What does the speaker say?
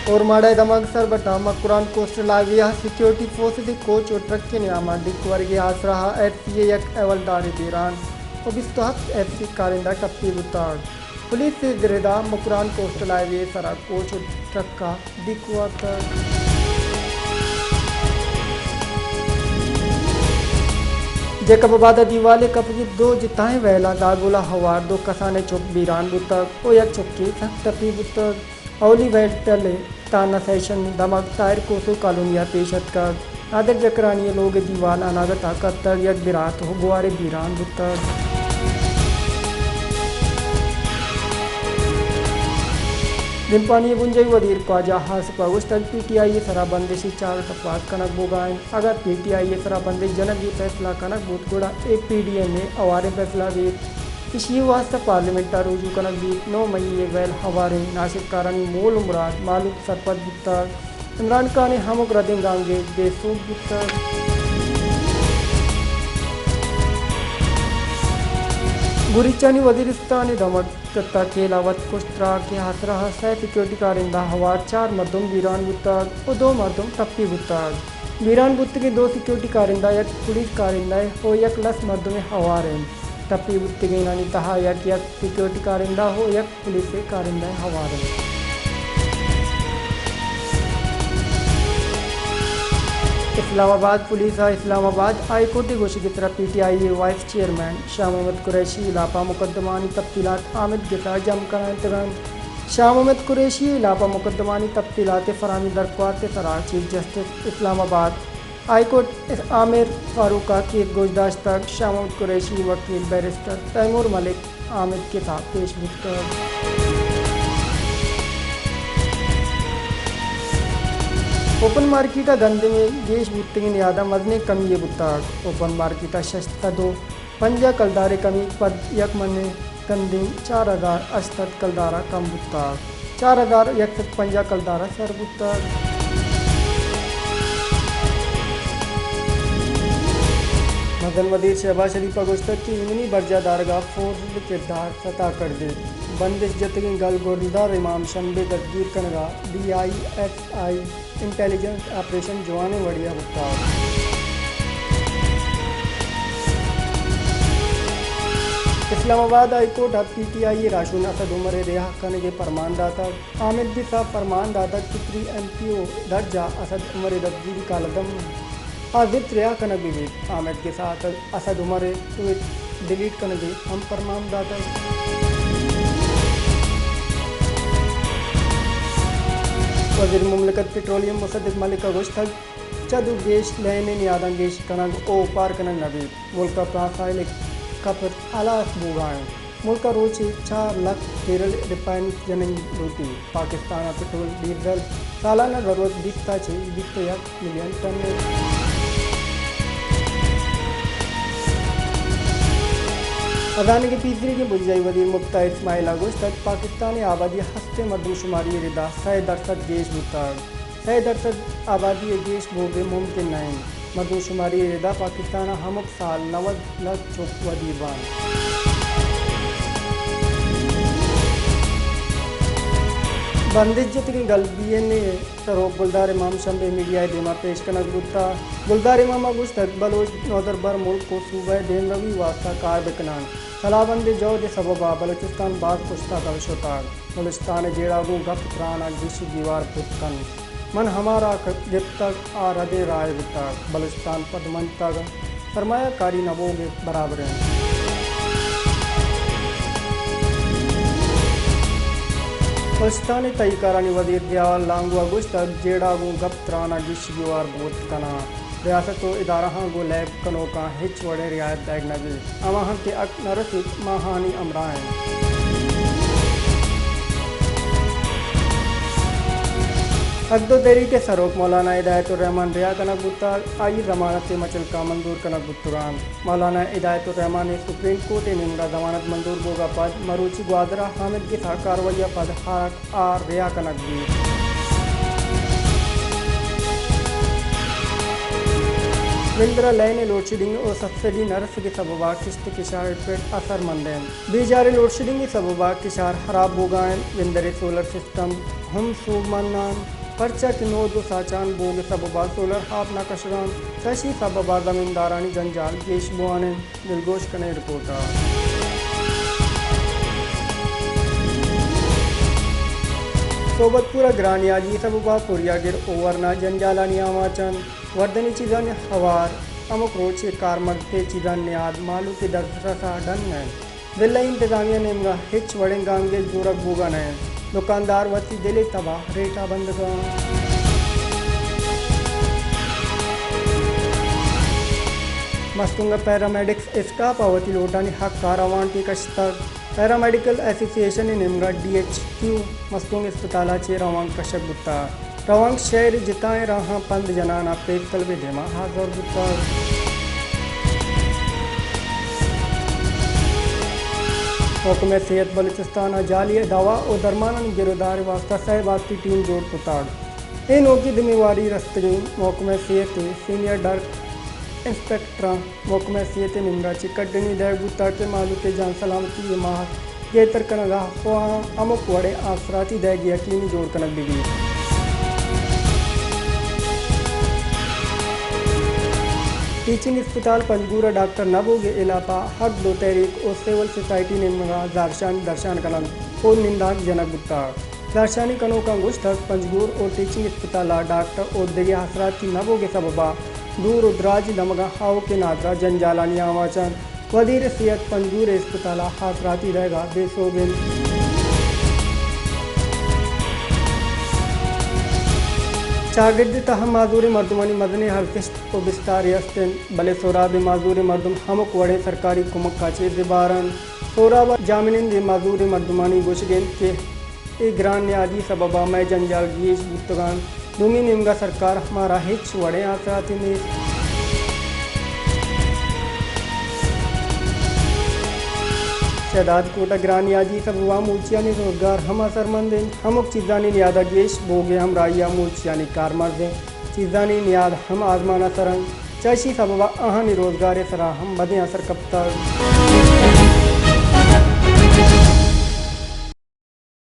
اورماڑہ ءِ دمگ سربٹاں مکران کوسٹل ہائی وے ءَ سیکورٹی فورسز ءِ کوچ ءُ ٹرک ءِ نیام ءَ ڈیک ورگ ءِ آسرا ءَ ایف سی ءِ یک حوالدارے بیران ءُ بیست ءُ ہپت ایف سی کارندہ ٹپی بوتگ۔ پولیس ءِ ردا مکران کوسٹل ہائی وے ءِ سرا کوچ ءُ ٹرک ءَ ڈیک وارتگ۔ جیکب آباد ءَ دیوالے کپگ ءَ دو جتائیں ویلاں داگولا ہوار دو کسانیں چک بیران بوتگ ءُ یک چکے سک ٹپی بوتگ۔ اولی ویل ٹل ءِ تھانہ سیشن دمگ طاہر کھوسو کالونی ءَ پیش اتکگ۔ نادر جکرانی ءِ لوگ ءِ دیوال اناگت ءَ کپتگ، یک برات ءُ گوارے بیران بوتگ۔ دیمپانی ءِ بنجاہی وزیر خواجہ آصف ءَ گوشتگ، پی ٹی آئی ءِ سرا بندش ءِ چارٹ ءَ پاس کنگ بوگ ءَ انت۔ اگاں پی ٹی آئی ءِ سرا بندش جنگ ءِ فیصلہ کنگ بوت، گڑا اے پی ڈی ایم ءِ ہواریں فیصلہ بیت۔ ایشی ءِ واستہ پارلیمنٹ ءَ رجوع کنگ بیت۔ نو مئی ءِ ویل ہواریں ناشرکارانی مول ءُ مراد مھلوک سرپد بوتگ۔ عمران خان ءِ ہمک ردیں گامگیج بے سوب بوتگ۔ بلوچستانی وزیرستان ءِ دمگ کتہ کیل ءَ وت کشت تراک ءِ آسرا ءَ سئے سیکورٹی کارندہ ہوار چار مردم بیران بوتگ ءُ دو مردم ٹپی بوتگ۔ بیران بوتگیں دو سیکورٹی کارندہ یک پولیس کارندہ ءُ یک لس مردمے ہوار انت۔ ٹپی بوتگینانی تہا یک یک سیکورٹی کارندہ ءُ یک پولیس ءِ کارندہ ہوار انت۔ اسلام آباد، پولیس ءَ اسلام آباد ہائی کورٹ ءِ گوشگ ءِ سرا پی ٹی آئی ءِ وائس چیئرمین شاہ محمد قریشی ءِ ہلاپ ءَ مقدمہانی تفصیلات آمید گس ءَ جم کنائینتگ انت۔ شاہ محمد قریشی ءِ ہلاپ ءَ مقدمہانی تفصیلات ءِ فراہمی ءِ درخواست ءِ سرا چیف جسٹس اسلام آباد ہائی کورٹ عامر فاروق ءَ کیس گوش داشتگ۔ شاہ محمد قریشی ءِ وکیل بیرسٹر تیمور ملک آمید گس ءَ پیش بوتگ۔ اوپن مارکیٹ ءَ گندم ءِ گیش بوتگیں نیاداں مزنیں کمی یے بوتگ۔ اوپن مارکیٹ ءَ شش سد ءُ پنجاہ کلدار ءِ کمی پد یک من ءِ گندم چار ہزار ہشت سد کلدار ءَ کم بوتگ، چار ہزار یک سد پنجاہ کلدار ءَ سر بوتگ۔ مزن وزیر شہباز شریف ءَ گوشتگ کہ ایمنی برجاہ دارگ ءَ فورسز ءِ کردار ستا کڑدیت۔ بندش جتگیں گل گلدار امام شمبے دزگیر کنگ ءَ B I S I intelligence operation جوانیں وڑے ءَ بوتگ۔ اسلام آباد ہائی کورٹ ءَ پی ٹی آئی ءِ راہشون اسد عمر ءِ رہا کنگ ءِ پرمان داتگ۔ آمید گس ءَ پرمان داتگ کہ تری ایم پی او درج ءَ اسد عمر ءِ دزگیری کالعدم ءَ زرت رہا کنگ بہ بیت۔ آمید گس ءَ اسد اسد عمر ءِ ٹویٹ ڈیلیٹ کنگ ءِ ہم پرمان داتگ۔ وزیر مملکت پٹرولیم مصدق ملک ءَ گوشتگ، چد ءُ گیش لین ءِ نیاداں گیش کنگ ءُ اوپار کنگ نہ بیت، ملک ءَ پراس آئل ءِ کپت ہلاس بوگ ءَ انت، ملک ءَ روچے چار لکھ بیرل ریفائن جنگ لوٹیت۔ پاکستان ءَ پٹرول ڈیزل سالانہ ضرورت بیست ءَ چہ بیست ءُ یک ملین ٹن انت۔ ہزانگ ءِ پیسریگیں بنجاہی وزیر مفتا اسماعیل ءَ گوشتگ، پاکستان ءِ آبادی ءِ ہستیں مردم شماری ءِ ردا سئے درسد گیش بوتگ۔ سئے درسد آبادی ءِ گیش بوگ ممکن نہ انت۔ مردم شماری ءِ ردا پاکستان ءَ ہمک سال نود لکھ چک ودی بنت۔ بندش جتگیں گل بی این اے ءِ سروک گلدار امام شمبے میڈیا ءِ دیما پیش کنگ بوتگ۔ گلدار امام ءَ گوشتگ، بلوچ نودربر ملک ءُ صوبہ ءِ دیمروی ءِ واستہ کار بہ کن انت۔ تالابند ءِ جہد ءِ سبب ءَ بلوچستان باز پشت ءَ دل شتگ۔ بلوچستان ءِ جیڑہ گوں گپ تران ءَ گیش ءُ گیوار بوت کنت۔ من ہما راہ کہ گپتگ، آ ردیں راہے بوتگ۔ بلوچستان پدمنتگ، سرمایہ کاری نہ بوگ ءِ برابر انت۔ بلوچستان ءِ تہی کارانی وزیر ضیاء لانگو ءَ گوشتگ، جیڑہ گوں گپ تران ءَ گیش ءُ گیوار بوت کناں۔ ریاست ءُ ادارہاں گوں لیب کنوکاں ہچ وڑیں رعایت دئیگ نہ بیت۔ ہماہاں کہ حق نہ رسیت، ماہانی ہمراہ انت۔ حق دو تحریک ءِ سروک مولانا ہدایت الرحمان رہا کنگ بوتگ، آئی ءِ ضمانت ءِ مچلکاں منظور کنگ بوتگ انت۔ مولانا ہدایت الرحمان ءِ سپریم کورٹ ءِ نیمگ ءَ ضمانت منظور بوگ ءَ پد مروچی گوادر ءَ آمید گس ءَ کاروائی ءَ پد آرک آ رہا کنگ بیت۔ گندرا لین ءِ لوڈشیڈنگ ءُ سبسڈی نہ رسگ ءِ سبب ءَ کشت ءُ کشار ءِ پڑ اثر مند اِنت۔ بیجار ءِ لوڈشیڈنگ ءِ سبب ءَ کشار ہراب بوگ ءَ اِنت۔ گندر ءِ سولر سسٹم ہم سوبمند نہ اِنت، پرچا کہ نود ءُ ساچان بوگ ءِ سبب ءَ سولر آپ نہ کشگ ءَ اِنت۔ چہ اشی سبب ءَ زمیندارانی جنجال گیش بوان اِنت۔ دلگوش کنیں رپورٹ ءَ۔ صحبت پور ءَ گران نیادی سبب ءَ پوریاگر ءُ ورنا جنجالانی آماچ اِنت۔ وردنی چیزانی ہوار، ہمک روچ ءِ کارمرز ءِ چیزانی نیاد مہلوک ءِ دزرس ءَ ڈن نہ اِنت۔ ضلعی انتظامیہ ءِ نیمگ ءَ ہچ وڑیں گامگیج زورگ بوگ ءَ نہ اِنت۔ دکاندار وتی دل ءِ تب ءَ ریٹ ءَ بندگ ءَ اَنت۔ مستونگ ءِ پیرامیڈکس اسٹاف ءَ وتی لوٹانی حق ءَ روانٹی کشتگ۔ پیرامیڈیکل ایسوسی ایشن ءِ نیمگ ءَ ڈی ایچ کیو مستونگ اسپتال ءَ چہ روانک کشگ بوتگ۔ روانک شہر ءِ جتائیں راہاں پند جنان ءَ پریس کلب ءِ دیما حاضر بوتگ۔ محکمہ صحت بلوچستان ءَ جعلی دوا ءُ درمانانی گرودار ءِ واستہ سئے باسکی ٹیم جوڑ کتگ۔ اے نوکیں ذمہ واری رستگیں محکمہ صحت ءِ سینئر ڈائریکٹر انسپکٹراں محکمہ صحت ءِ نیمگ ءَ چہ کڈنی دئیگ بوتگ کہ مہلوک ءِ جان سلامتی ءِ ماہر گہتر کنگ ءَ خواہاں ہمک وڑیں آسراتی دئیگ ءِ یقینی جوڑ کنگ بہ بیت۔ ٹیچنگ اسپتال پنجگور ءَ ڈاکٹر نہ بوگ ءِ ہلاپ ءَ حق دو تحریک ءُ سول سوسائٹی نیمگ ءَ زہرشانی درشان کنگ ءُ نندانک جنگ بوتگ۔ زہرشانی کنوکاں گوشتگ، پنجگور ءُ ٹیچنگ اسپتال ءَ ڈاکٹر ءُ دگہ آسراتی نہ بوگ ءِ سبب ءَ دور ءُ دراجیں دمگاں آؤکیں نادراہ جنجالانی آماچ اَنت۔ وزیر صحت پنجگور ءِ اسپتال ءَ آسراتی دئیگ ءَ بے سوب اِنت۔ چاگرد ءِ تہا معذوریں مردمانی مزنیں ارزشت ءُ بستارے است اِنت، بلے سہراب ءِ معذوریں مردم ہمک وڑیں سرکاری کمک ءَ چہ زبہر اَنت۔ سہراب ءَ جاہمنند ءِ معذوریں مردمانی گوشگ اِنت کہ اے گران نیادی سبب ءَ مئے جنجال گیش بوتگ اَنت۔ دومی نیمگ ءَ سرکار ءَ مارا ہچ وڑیں آسراتی نیست۔ شہداد کوٹ ءَ گران نیادی سبب ءَ موچیانی روزگار ہم اثرمند اِنت۔ ہمک چیزانی نیاد ءَ گیش بوگ ءِ ہمراہی ءَ موچیانی کارمرز اِنت۔ چیزانی نیاد ہم آزمان ءَ سر اَنت۔ چہ اشی سبب ءَ آہانی روزگار ءِ سرا ہم بدیں اثر کپتگ۔